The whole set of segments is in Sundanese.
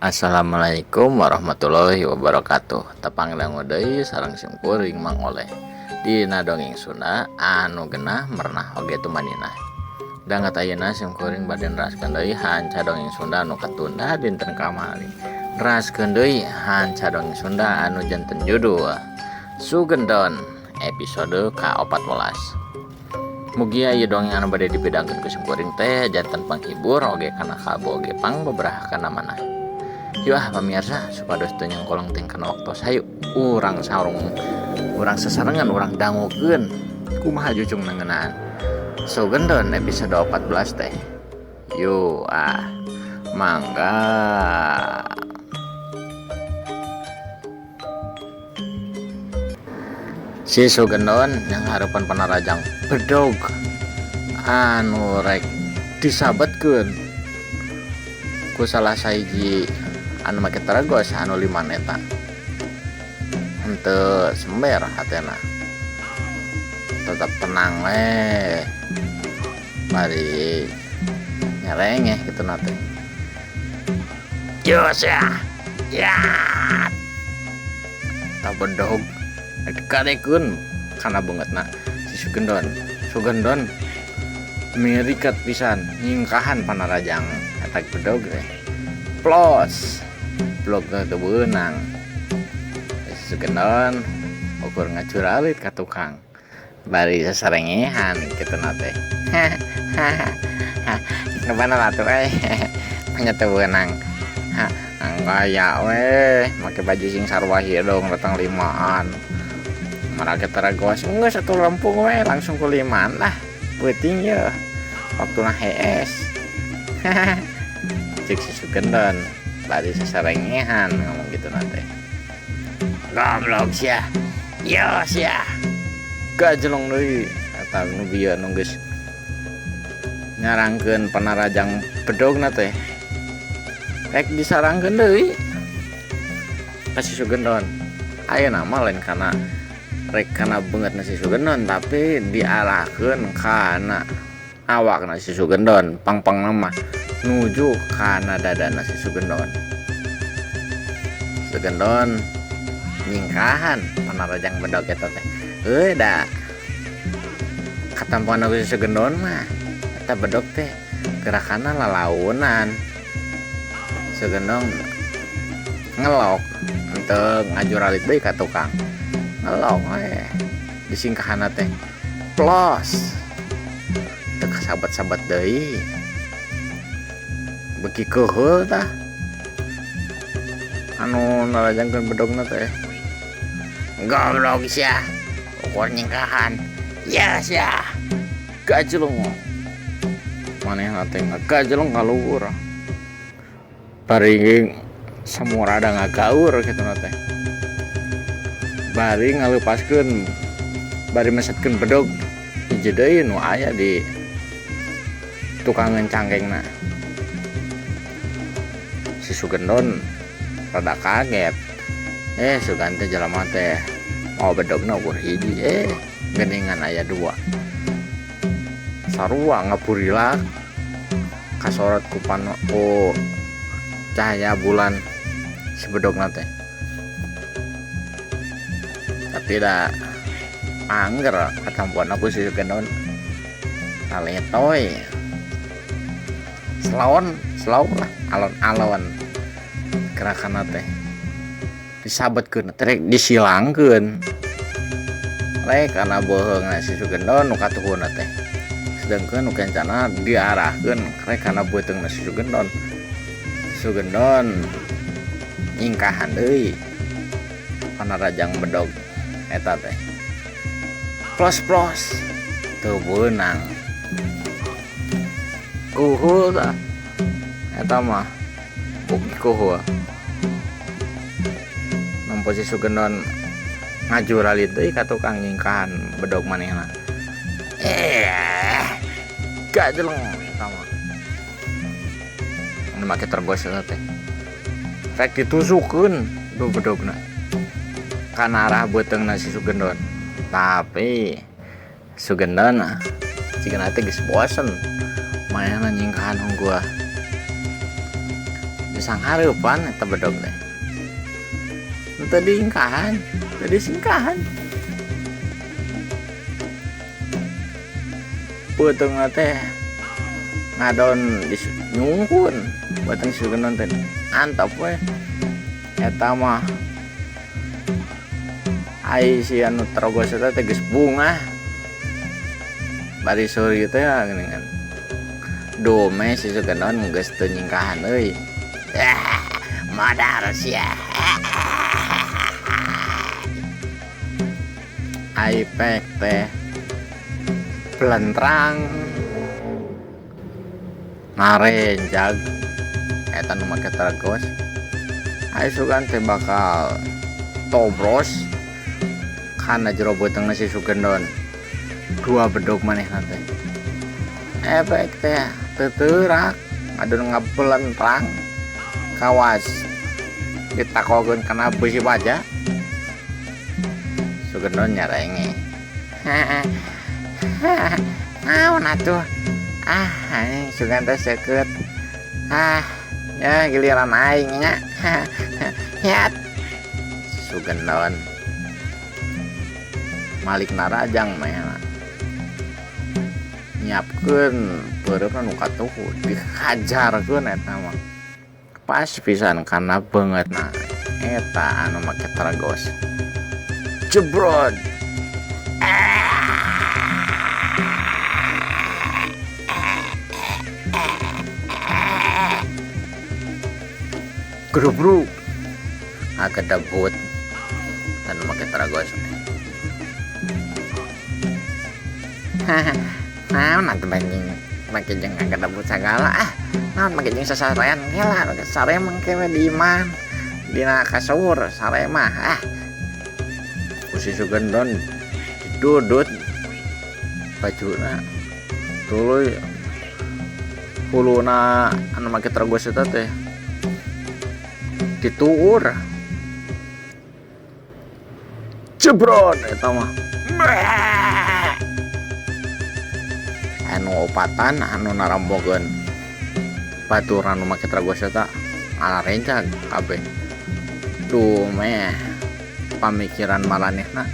Assalamualaikum warahmatullahi wabarakatuh. Tepang dangu deui sareng simkuring Mang Oleh dina dongeng Sunda anu genah merenah oge tumaninah. Danget ayeuna simkuring bade neraskeun deui hanca dongeng Sunda anu katunda dinten kamari. Neraskeun deui hanca dongeng Sunda anu janten judul Sugendon episode ka-14. Mugia ieu dongeng anu bade dipidangkeun ku simkuring teh janten panghibur oge kana kalbu oge pangbeberaha kana manah. Yuk ah pamirsa supados teu nyengkolong teh kana waktos hayu urang sarung urang sasarengan urang dangukeun kumaha jucungna ngeunaan Sugendon episode 14 teh. Yuk ah mangga. Si Sugendon yang harapan panarajang bedog anu rek disabetkeun ku salah sahiji anu make teragos anu liman eta henteu sember hatena tetap tenang we bari nyerengeh kitu na teh. Yos ya ya ta bedog dikadekeun kana beungeutna si Sugendon. Sugendon mirikat pisan nyingkahan panarajang eta bedog teh plos blog teu beunang. Si Sugendon ukur ngacuralit ka tukang bari sasarengehan kitu na teh. Nu bener atuh euy nya teu beunang. Gaya we make baju sing sarua hidung datang limaan. Marake taragoas geus atuh lempung we langsung ku limaan lah. Peuting yeuh waktuna hees. Cek si Sugendon bari sasarengehan ngomong kitu na teh. Goblok sia. Yo sia. Gajelong deui eta nu bieu nu geus nyarangkeun panarajang bedogna teh. Rek disarangkeun deui ka si Sugendon. Ayeuna mah lain kana rek kana beungeutna si Sugendon tapi diarahkeun kana awakna si Sugendon pangpangna mah nuju kana dadana si Sugendon. Sugendon nyingkahan panarajang bedog eta teh. Heuh da katampoan ku si Sugendon mah eta bedog teh gerakanna lalaunan. Sugendon ngelok henteu ngajuralit deui ka tukang. Ngelok we disingkahanna teh plos teu kasabet-sabet deui. Beuki keuheul tah anu narajangkeun bedogna teh. Goblok sia ukur nyingkahan. Ya sia gajeleng manehna teh ngagajeleng ka luhur. Bari samurada ngagaur kitu na teh. Bari ngaleupaskeun bari mesetkeun bedog hiji deui nu aya di tukangeun cangkengna. Si Sugendon rada kaget. Sugan teh jalma teh mau bedogna ukur hiji geuningan aya dua. Sarua ngaburilak kasorot ku pano ku cahaya bulan si bedogna teh. Tapi da angger katampoan ku si Sugendon taletoy. Selon slow lah alon-alon gerakanna teh disabetkeun teh rek disilangkeun rek kana beuheungna si Sugendon nu katuhunna teh sedengkeun nu kencana diarahkeun rek kana beuteungna si Sugendon. Sugendon nyingkahan deui panarajang bedog eta teh plos-plos teu beunang kuhul tah eta mah beuki kuhul. Nempo si Sugendon ngajuralit deui ka tukang nyingkahan bedog manehna. Gajeleng eta mah. Anu make tergos eta teh. Rek ditusukeun du bedogna kana arah beuteungna si Sugendon. Tapi Sugendon jigana teh geus bosen manehna nyingkahan hungkul. Sanghareupan eta bedog teh. Teu diingkahan, teu disingkahan. Peuteungna teh ngadon nyungkun beuteung si Sugendon teh antep we. Eta mah ai si anu terogos eta teh geus bungah. Bari seuri teh geuningan. Dume si Sugendon geus teu nyingkahan euy. Modar sia. Ai pek teh belentrang ngarenjag eta nu make tergos. Ai sugan teh bakal tobros kana jero beuteungna si Sugendon. Dua bedog manehna teh. Efek teh teu teurak ngadon ngabelentrang kawas ditakokeun kana beusi baja. Sugendon nyarenge. Naon atuh? Ah, anjing sugan teh seukeut. Ah, ya giliran aing nya. Hiat. Sugendon malik narajang manehna. Nyiapkeun peureupna nu katuhu dihajarkeun eta mah. Pas pisan kana beungeutna eta anu make tergos. Jebrod. Grubruk. Agedebut anu make tergos. Naon atuh anjing make jeung ngagedebut sagala ah. Naon make jeung sasarean gela sare mah ke we di imah dina kasur sare mah ah. Ku si Sugendon didudut bajuna tuluy huluna anu make tergos eta teh dituur. Jebrod eta mah. Anu opatan anu narambogeun baturan anu make tergos eta ngalarencag kabeh. Duh meh pamikiran maranehna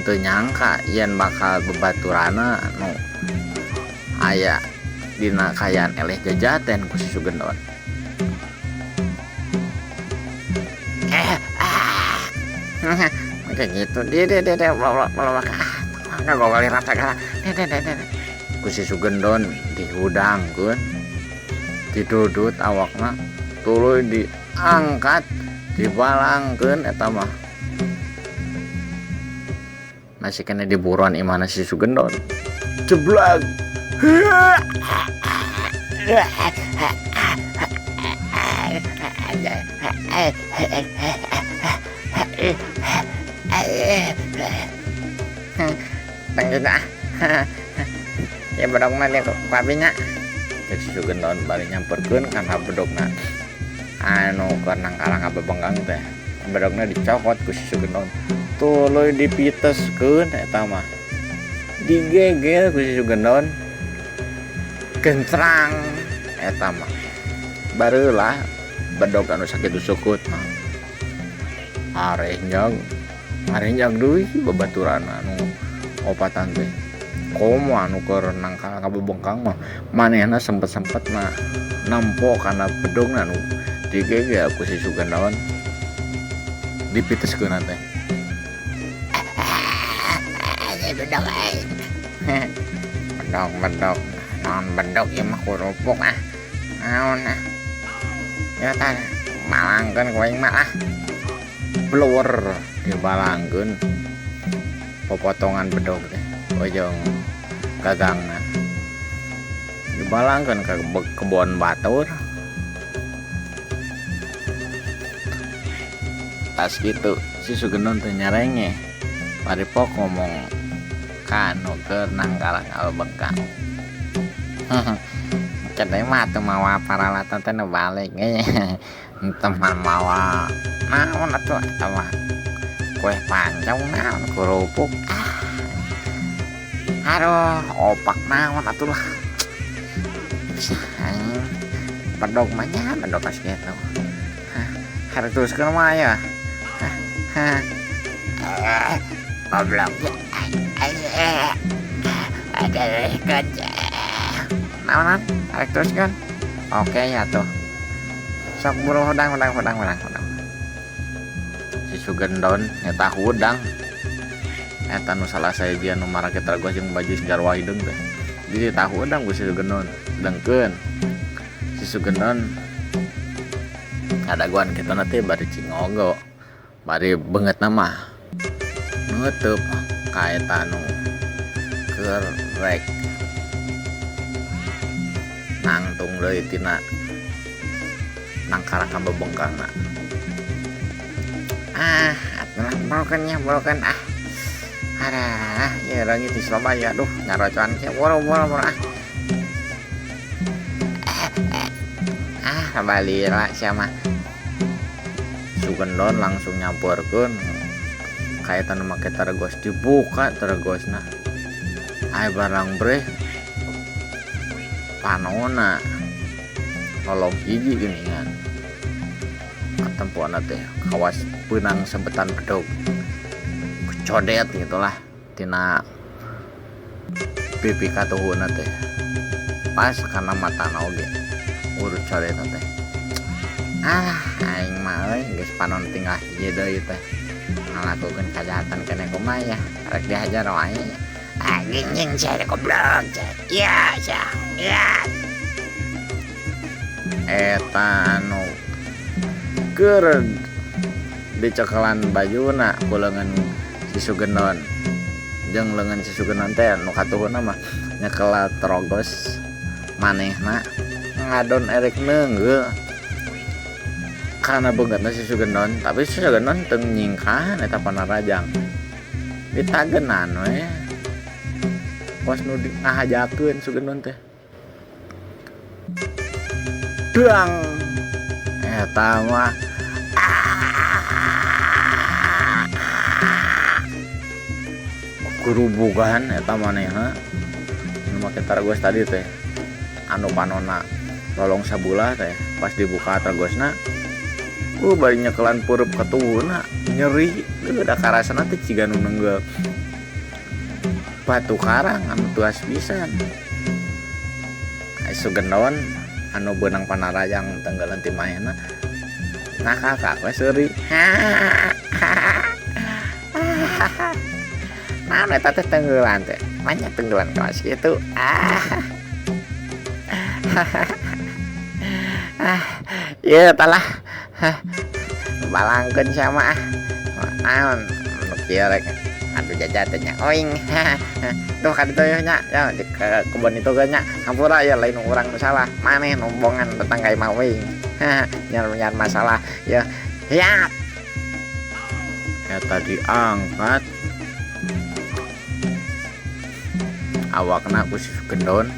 teu nyangka yen bakal bebaturana nu aya dina kaayaan eleh jajaten ku si Sugendon. Kayak gitu dia dia dia dia ah segala dia dia dia ku si Sugendon dihudangkeun didudut awakna tuluy diangkat dibalangkeun eta mah masih kena diburuan imahna si Sugendon. Jeblag. Tangkina. Ya bedogna dia ku abinya. Cek si Sugendon bari nyamperkeun kana bedogna. Anu keur nangkalang kabebengkang teh. Bedogna dicokot ku si Sugendon. Tuluy dipiteskeun eta mah. Digegel ku si Sugendon. Gentrang eta mah. Bareulah bedog anu sakitu sukut mah. Arenjang, arenjang deui babaturan anu opatan teh. Komo anu keur nangkal kabebengkang mah manehna sempet-sempetna nempo kana bedogna anu digegel ku si Sugendon. Dipiteskeun teh. Bedog aing. Bedog bedog. Naon bedog ieu mah kurupuk ah. Naon ah. Ya tah malangkeun ku aing mah ah. Blower dibalangkeun popotongan bedog teh ojong gagangna. Dibalangkeun ka kebon batur. Tas kitu si Sugendon teh nyarenge. Paripok ngomong kanu keur nangkalang albengkang. Cedai mah atuh mawa paralatan teh nu balik ge. Henteu mah mawa naon atuh eta mah. Kue pancong naon kerupuk. Aduh, opak naon atuh lah. Bedog mah nya bedog kos kitu. Hah, harek teruskeun mah ya. Hah. Goblok. Naon arek teruskeun? Oke ya tuh. Sok buru hudang hudang hudang hudang hudang. Si Sugendon eta hudang. Eta nu salah sahiji anu marake tergos jeung baju jarwa hideung teh. Jadi tahu hudang ku si Sugendon. Dengkeun. Si Sugendon ngadaguan kitu na teh bari cingogo. Bari beungeutna mah neuteub ka eta nu keur rek nangtung deui tina nangkara ka bebengkangna. Ah, atuh borokeun nya borokeun ah. Arah, ieu reungit geus loba ieu aduh nyarocoan kieu boro boro boro ah. Ah, balila sia mah. Sugendon langsung nyamperkeun ka eta nu make tergos dibuka tergosna. Ai barang breh panona lolong hiji geuningan. Katempoanna teh kawas beunang sebetan bedog. Kecodet gitulah tina pipi katuhuna teh. Pas kana matana oge urut codetna teh. Ah, aing mah euy geus panon tinggal hiji deui teh. Ngalakukeun kajahatan keneh kumaha ya, rek dihajar wae. Anjing sia goblok. Ya, sia. Ya. Eta anu keur dicekelan bajuna ku leungeun si Sugendon. Jeung leungeun si Sugendon teh nu katuhuna mah nyekelan terogos manehna ngadon erek neunggeul. Karena beungeutna si Sugendon, tapi si Sugendon teu nyingkahan eta panarajang. Ditagenan we. Kos nu ngahajakeun Sugendon teh. Dang. Eta mah kurubugan eta manehna. Nu make targos tadi teh. Anu panona lolong sabulah teh pas dibuka targosna bari nyekelan pureup katuhuna nyeri da karasana teh ciga nu neunggeul batu karang anu tuas pisan. Ai Sugendon anu beunang panarajang tenggelan ti manehna ngakakak we seuri. Naon eta teh tenggelan teh? Manya tenggelan kawas kitu. Ah. Ah, ieu tah lah. Balangkeun sama ah. Naon nu kieu rek adu jajan teh nya oing. Tuh ka ditu nya, ya di kebon itu ge nya. Hampura ya lain urang nu salah. Maneh nombongan tetangga imah uing. Nyar-nyar masalah ya. Hiap. Eta diangkat awakna ku si Sugendon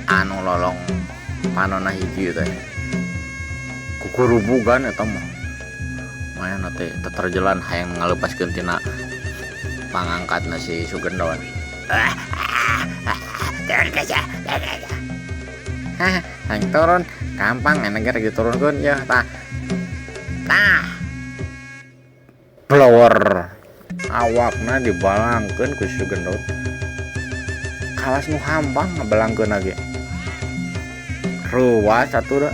anu lolong panona hiji teh. Kukurubugan eta mah. Manehna teh teterjelan hayang ngalepaskeun tina pangangkatna si Sugendon. Hah, hayang turun gampang enak ge diturunkeun yeuh tah. Tah. Blower. Awakna dibalangkeun ku si Sugendon. Kawas nu hambang ngabalangkeun ge. Reuwas atuh da.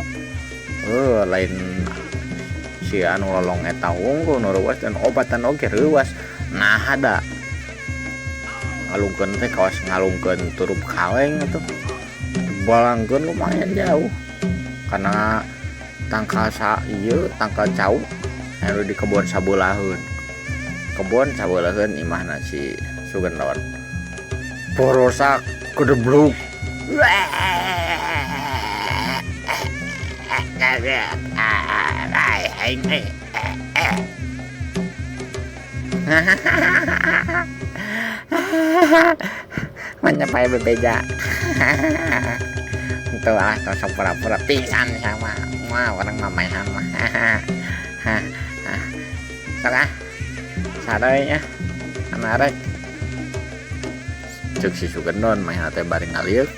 Lain si anu lolong eta unggul nu reuwas dan obatan oge reuwas. Nah ada ngalungkeun teh kawas ngalungkeun turup kaleng atuh. Balangkeun lumayan jauh. Karena tangkal sa ieu tangkal cau anu di kebon sabeulahu. Kebon sabeulahu imahna si Sugendon. Borosak gedebluk. Menyepai bebeja. Itu ah tosok pura-pura pingsan sama wah orang mamaihan mah. Sok ah sadoy nya anarek cek si Sugendon mah teh bari ngalieuk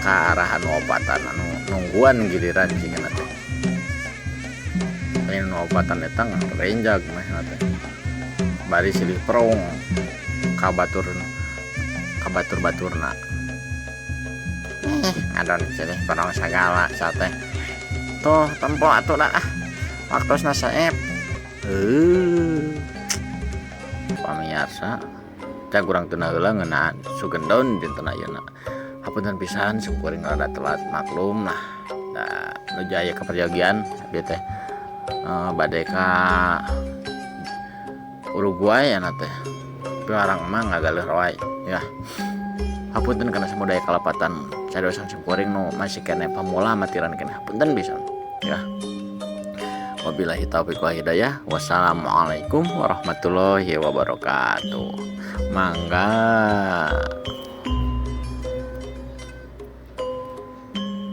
ka arah anu opatan anu Nungguan giliran jigana teh. Lain nu opatan eta ngarenjag manehna teh. Bari silih perong ka batur ka batur-baturna. Eh, ngadon silih perong sagala sia teh. Tuh tempo atuh dah ah. Waktosna saep. Heuh. Pamiarsa, cag urang teu heula ngeunaan sugendon dinten ayeuna. Hapunten pisan simkuring rada telat, maklum lah da nuju aya kaperyogian abdi teh bade ka Uruguay ayeuna teh. Tapi urang mah ngagaleuh wae ya. Hapunten kana samudaya kalepatan cariosan simkuring nu masih keneh pamula amatiran keneh, hapunten pisan ya. Wabillahi taufiq wal hidayah. Wassalamualaikum warahmatullahi wabarakatuh. Mangga.